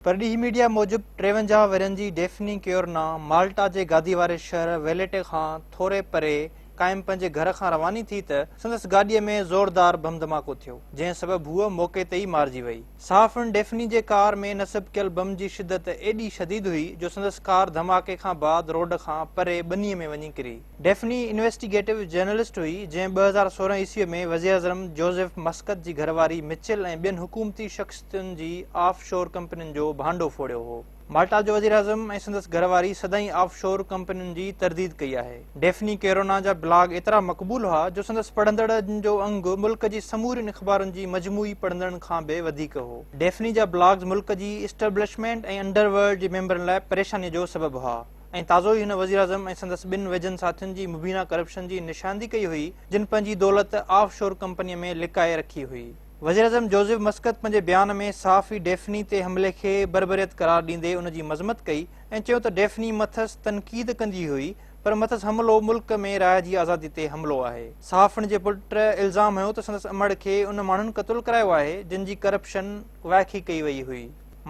پرڏيهي ميڊيا موجب 53 ورهين جي ڊيفني ڪيورنا مالٽا جي گادي واري شهر ويليٽي کان ٿوري پري قائم پنهنجي گهر کان رواني ٿي ته سندس گاڏيء ۾ زوردار بم ڌماڪو ٿيو، جنهن سبب هوء موقعي تي ئي مارجي وئي. صحافين ڊيفني جي ڪار ۾ نصب ڪيل بم جي شدت ايڏي شديد هئي جو سندس ڪار ڌماڪي کان بعد روڊ کان پري ٻنيء ۾ وڃي ڪري. ڊيفني انويسٽيگيٽو جرنلسٽ هئي، جنهن 2016 عيسويء ۾ وزيراعظم جوزف مسڪت جي گهرواري مچل ۽ ٻين حڪومتي شخصيتن جي آف شور ڪمپنين جو ڀانڊو ڦوڙيو هو. مالٽا جو وزيراعظم ۽ سندس گهرواري سدائين آف شور ڪمپنين جي ترديد ڪئي آهي. ڊيفني ڪيرونا جا بلاگ ايترا مقبول هئا جو سندس پڙهندڙن جو انگ ملڪ جي سمورين اخبارن جي مجموعي پڙهندڙن کان به وڌيڪ هو. ڊيفني جا بلاگز ملڪ جي اسٽيبلشمينٽ ۽ انڊر ورلڊ جي ميمبرن لاء پريشاني جو سبب هئا. ۽ تازو ئي هن وزيراعظم ۽ سندس ٻن ويجهن ساٿين جي مبينا ڪرپشن جي نشاندهي ڪئي هئي، جن پنهنجي دولت آف شور ڪمپنيء ۾ لڪائي رکي هئي. وزيراعظم جوزف مسقط پنهنجي بيان ۾ صحافي ڊيفني تي حملي کي بربريت قرار ڏيندي ان جي مذمت ڪئي ۽ چيو ته ڊيفني مٿس تنقيد ڪندي هئي پر مٿس حملو ملڪ ۾ راء جي آزادي تي حملو آهي. صحافڻ جي پٽ الزام هنيو ته سندس امڙ کي ان ماڻهن قتل ڪرايو آهي جن جي ڪرپشن وائکي ڪئي وئي هئي.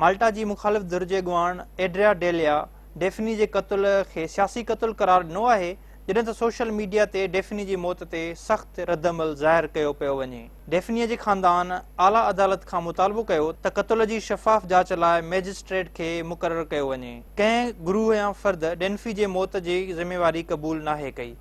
مالٽا جي مخالف ڌر جي اڳواڻ ايڊريا ڊيليا ڊيفني جي قتل کي سياسي قتل قرار ڏنو آهي، جڏهن ته سوشل ميڊيا تي ڊيفني جي موت تي سخت ردعمل ظاهر ڪيو پيو وڃي. ڊيفني جي خاندان اعليٰ عدالت کان مطالبو ڪيو ته قتل جي شفاف جاچ لاء مئجسٽريٽ کي مقرر ڪيو وڃي. ڪنهن گروهه يا فرد ڊينفي جي موت جي ذميواري قبول ناهي ڪئي.